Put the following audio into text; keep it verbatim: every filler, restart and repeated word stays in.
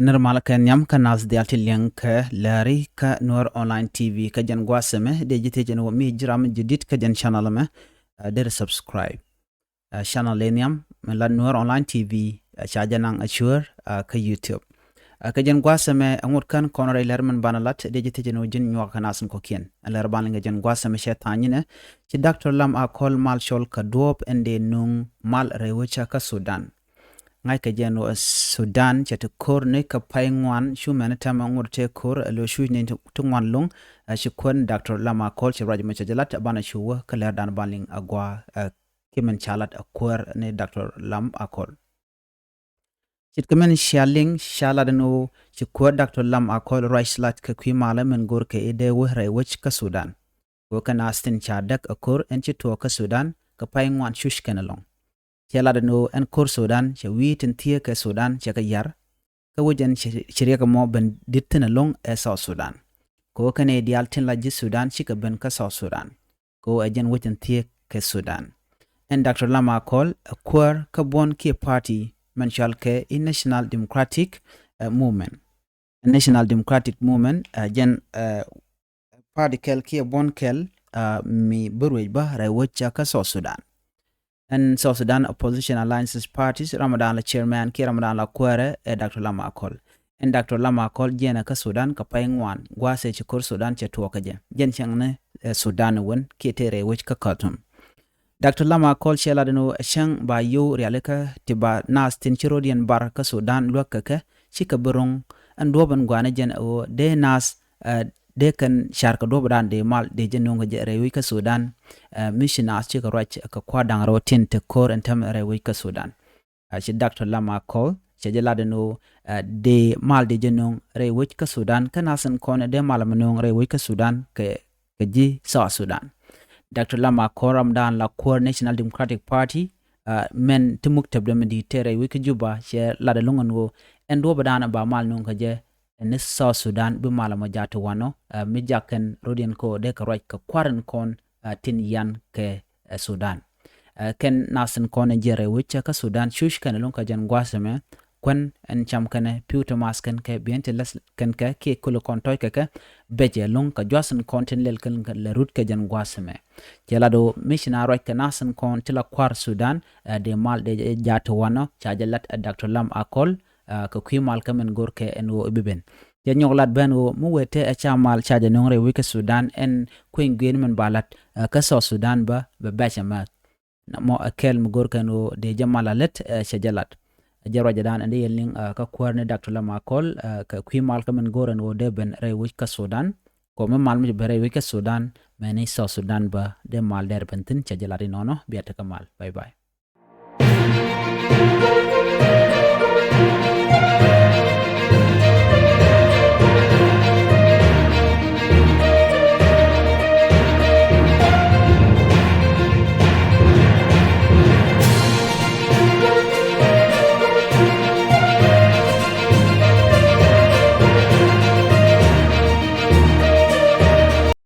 Nir mal kɛ nhiam kä nath diaal ti liɛŋ kɛ lääri kä Nuer Online T V. Kä jɛn gua̱a̱th ɛmɛ dee ji̱ thiec ɛn ɣöö mi ji̱ ram jadid kä jɛn channel ɛmɛ, ɛ, deri subscribe. Ɛ, channel ëë nhiam min la Nuer Online T V, ɛ, ca jɛ naŋ ɛ cuäär, ɛ, kä YouTube. Ɛ, kä jɛn gua̱a̱th ɛmɛ ɛ ŋot kän kɔn rɛy lär min banɛ lat dee ji̱ thiec ɛn ɣöö ji̱n nyuak kä nath in kɔ̱kiɛn. Ɛ lär ban liŋ kɛ jɛn gua̱a̱th ɛmɛ cɛ tha̱a̱ny inɛ ci Doctor Lam Akol mal cɔl kɛ duɔ̱ɔ̱p in dee nuŋ mal rɛy wecä kä Sudan. Ŋa̱ckɛ jɛ ɛn ɣöö Sudan cɛ ti ko̱r ni kä pay ŋuan, cu mɛn tɛm ŋot tëë ko̱r ɛ lo̱ cuc ni ti ŋuan lo̱ŋ. Ɛ, ci kuäär ni Doctor Lam Akol cɛ ruac mɛ cɛ jɛ lat ɛ banɛ cu wä kä lärdan ban liŋ a gɔaa, ɛ, kiɛ min ca lat ɛ kuäär ni Doctor Lam Akol. Ce̱tkɛ min cia liŋ ca lat ɛn ɣöö ci kuäär Doctor Lam Akol ruac lat kɛ kui̱ malä min go̱o̱rkɛ i̱ dee wä rɛy wec kä Sudan. Kɛ ɣöö kɛ nath tin ca däk ɛ ko̱r ɛn ci tuɔɔk kä Sudan kɛ pay ŋuan cuc kɛn ɛlɔ̱ŋ. Cɛ lat ɛn ɣöö ɛn ko̱r Sudan cɛ wi̱i̱ tin thieek kɛ Sudan cɛ kɛ yar. Kä wec ɛn ci, ci riɛk ɛmɔ ben di̱t thi̱n ɛlɔ̱ŋ ɛ South Sudan. Kɛ ɣöö kɛn i̱ diaal tin la ji̱ Sudan cikɛ ben kä South Sudan. Kɛ ɣöö ɛ jɛn wec ɛn thieek kɛ Sudan. Ɛn Doctor Lam Akol ɛ kuäär kä buɔ̱n kiɛ party mɛn cɔal kɛ i̱ National Democratic, ɛ, Movement. National Democratic Movement, ɛ, jɛn, ɛ, party kɛl kiɛ buɔ̱n kɛl, ɛ, mi bi ruec bä rɛy wecä kä South Sudan. Ɛn South Sudan Opposition Alliances Parties, ram dan la chairman kiɛ ram dan la kuäärɛ ɛ Doctor Lam Akol. Ɛn Doctor Lam Akol jiɛnɛ kä Sudan kɛ pay ŋuan, gua̱a̱th ëë ci ko̱r Sudan cɛ tuɔɔk kä jɛ. Jɛn cäŋ ni, ɛ, Sudan wän kiɛ tëë rɛy wec kä Khartoum. Doctor Lam Akol cɛ lat ɛn ɣöö ɛ cäŋ ba yio̱w rialikä ti ba nath tin ci ro̱diɛn bar kä Sudan luäk kɛ kɛ, cikɛ bi ro̱ŋ. Ɛn duɔ̱ɔ̱p ɛn gua̱a̱ni jɛn ɛ ɣöö dee nath, ɛ, dee kɛn ca̱r kɛ duɔ̱ɔ̱pdan dee mal dee jɛ nööŋ kɛ jɛ rɛy wec kä Sudan, ɛ, mi ci nath cikɛ ruac kɛ kua̱r da̱ŋ rɛw tin te ko̱r ɛn täämɛ rɛy wec kä Sudan. Ɛ, ci Doctor Lam Akol cɛ jɛ lat ɛn ɣöö, ɛ, dee mal dee jɛ nööŋ rɛy wec kä Sudan, kä nath in kɔn dee mal mɛ nööŋ rɛy wec kä Sudan kɛ, kɛ ji̱ South Sudan. Doctor Lam Akol ram dan la kuäär National Democratic Party, ɛ, mɛn ti muk tɛpdɛ mi di̱i̱t tëë rɛy wec kä Juba cɛ lat ɛlɔ̱ŋ ɛn ɣöö ɛn duɔ̱ɔ̱pdan ba mal nööŋ kɛ jɛ ni South Sudan bi mal mɔ jaat ti wanɔ, ɛ, mi jak kɛn ro̱diɛn kɛ ɣöö dee kɛ ruac kɛ kua̱r in kɔn, ɛ, tin yan kɛ, ɛ, Sudan. Ɛ, kɛn nath in kɔn ɛ jiɛn rɛy wecä kä Sudan cuc kɛn ɛlɔ̱ŋ kɛ jɛn gua̱a̱th ɛmɛ, kuän ɛn cam kɛnɛ, pi̱w ti math kɛn kɛ, biɛn ti läth kɛn kɛ, kiɛ kul kɔn tɔ̱ɔ̱c kɛ kɛ, bɛc ɛlɔ̱ŋ kɛ jua̱th in kɔn tin lɛl kɛn kɛ lɛ rut kɛ jɛn gua̱a̱th ɛmɛ. Cɛ lat ɣöö mi ci naath ruac kɛ nath in kɔn ti la kua̱r Sudan, ɛ, dee mal dee jaat ti wanɔ, ca jɛ lat ɛ Doctor Lam Akol, ɛ, kɛ kui̱ mal kä min go̱o̱rkɛ ɛn ɣöö i̱ bi ben. Cɛ nyɔk lat ben ɣöö mi wëë te ɛ ca mal ca jɛ nööŋ rɛy wec kä Sudan ɛn kui̱ny gui̱n min ba lat, ɛ, kä South Sudan bä bɛ bɛc ɛmɛ. Nɔmɔ ɛ kɛl mi go̱o̱rkɛ ɛn ɣöö dee jɛ mal a lät, ɛ, cɛ jɛ lat. Ɛ jɛn ruacdan ɛn dee yɛn liŋ, ɛ, kä kuäär ni Doctor Lam Akol, ɛ, kɛ kui̱ mal kä min go̱o̱r ɛn ɣöö dee ben rɛy wec kä Sudan. Kɛ ɣöö mi mal mi cɛ ben rɛy wec kä Sudan, mɛni South Sudan bä dee mal dɛr ben thi̱n, cɛ jɛ lat inɔnɔ, bia tekɛ mal. Bye bye.